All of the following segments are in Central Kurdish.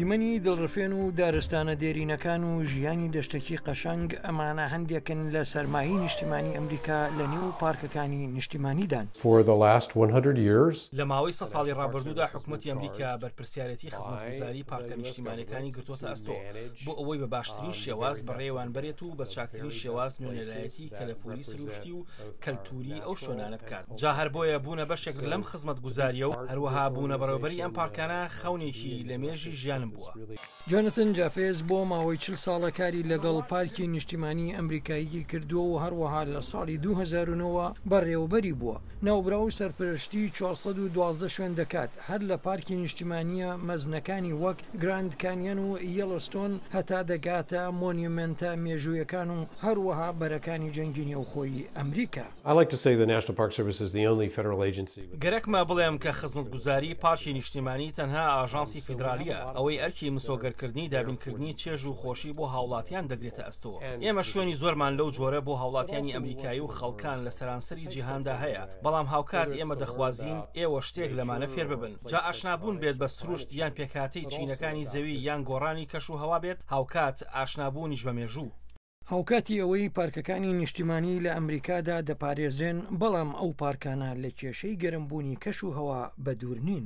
دیمەنی دڵڕفێن و دارستانە دێرینەکان و ژیانی دەشتەکی قەشەنگ، ئەمانە هەندێکن لە سەرمایەی نیشتیمانی ئەمریکا لە نێو پارکەکانی نیشتیمانیدان. For the last 100 years. لە ماوەی سە ساڵی ڕابردوودا حکومەتی ئەمریکا بەرپرسیارێتی خزمەتگوزاری پارکە نیشتیمانیەکانی گرتۆتە ئەستۆ بۆ ئەوەی بە باشترین شێواز بەڕێوان بەرێت و بە چاکترین شێواز نوێنەرایەتی کەلەپوری سروشتی و کەلتوری ئەو شوێنانە بکات جا هەر بۆیە بوونە بەشێک لەم خزمەتگوزاریە و هەروەها بوونە بەڕێوبەری ئەم پارکانە خەونێکی لە مێژی ژیانم بووە. جۆنەتن جافێز بۆ ماوەی 40 ساڵە کاری لەگەڵ پارکی نیشتیمانی ئەمریکایی کردووە و هەروەها لە ساڵی 2009ەوە بەڕێوەبەری بووە. ناوبراو سەرپەرشتی 412 شوێن دەکات، هەر لە پارکی نیشتیمانییە مەزنەکانی وەک گراند کانیەن و یێڵۆستۆن هەتا دەگاتە مۆنیومێنتە مێژوویەکان و هەروەها بەرەکانی جەنگی نێوخۆیی ئەمریکا. I like to say the National Park Service is the only federal agency with. گەرەکمە بڵێم کە خزمەتگوزاری پارکی نیشتیمانی تەنها ئاژانسی فیدرالییە ئەوەی ئەرکی مسۆگەرکردنی دابینکردنی چێژ و خۆشی بۆ هاوڵاتیان دەگرێتە ئەستۆ. ئێمە شوێنی زۆرمان لەو جۆرە بۆ هاوڵاتیانی ئەمریکایی و خەڵکان لە سەرانسەری جیهاندا هەیە، بەڵام هاوکات ئێمە دەخوازین ئێوە شتێک لەمانە فێر ببن، جا ئاشنابوون بێت بە سروشت یان پێکهاتەی چینەکانی زەوی یان گۆڕانی کەش و هەوا بێت، هاوکات ئاشنابوونیش بە مێژوو. هاوکاتی ئەوەی پارکەکانی نیشتیمانی لە ئەمریکادا دەپارێزرێن، بەڵام ئەو پارکانە لە کێشەی گەرمبوونی کەش و هەوا بەدوور نین.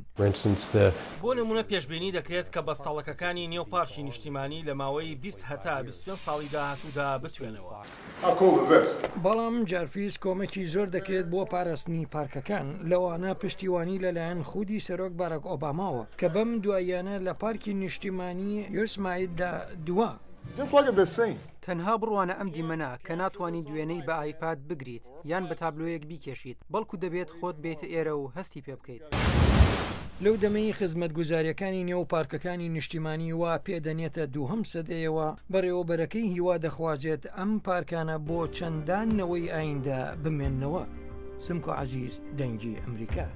بۆ نموونە پێشبینی دەکرێت کە بەستەڵەکەکانی نێو پارکی نیشتیمانی لە ماوەی 20 هەتا 25 ساڵی داهاتوودا بتوێنەوە. بەڵام جارفیس کۆمەکی زۆر دەکرێت بۆ پاراستنی پارکەکان، لەوانە پشتیوانی لەلایەن خودی سەرۆک باراک ئۆباماوە کە بەم دواییانە لە پارکی نیشتیمانی یۆسمایتدا دوا. تەنها بڕوانە ئەم دیمەنە کە ناتوانیت وێنەی بە ئایپاد بگریت یان بە تابلۆیەک بیکێشیت، بەڵکو دەبێت خۆت بێیتە ئێرە و هەستی پێ بکەیت. لەو دەمەی خزمەتگوزارییەکانی نێو پارکەکانی نیشتیمانی وا پێ دەنێتە دووهەم سەدەیەوە، بەڕێوەبەرەکەی هیوا دەخوازێت ئەم پارکانە بۆ چەندان نەوەی ئایندە بمێننەوە. سمکۆ عەزیز، دەنگی ئەمریکا.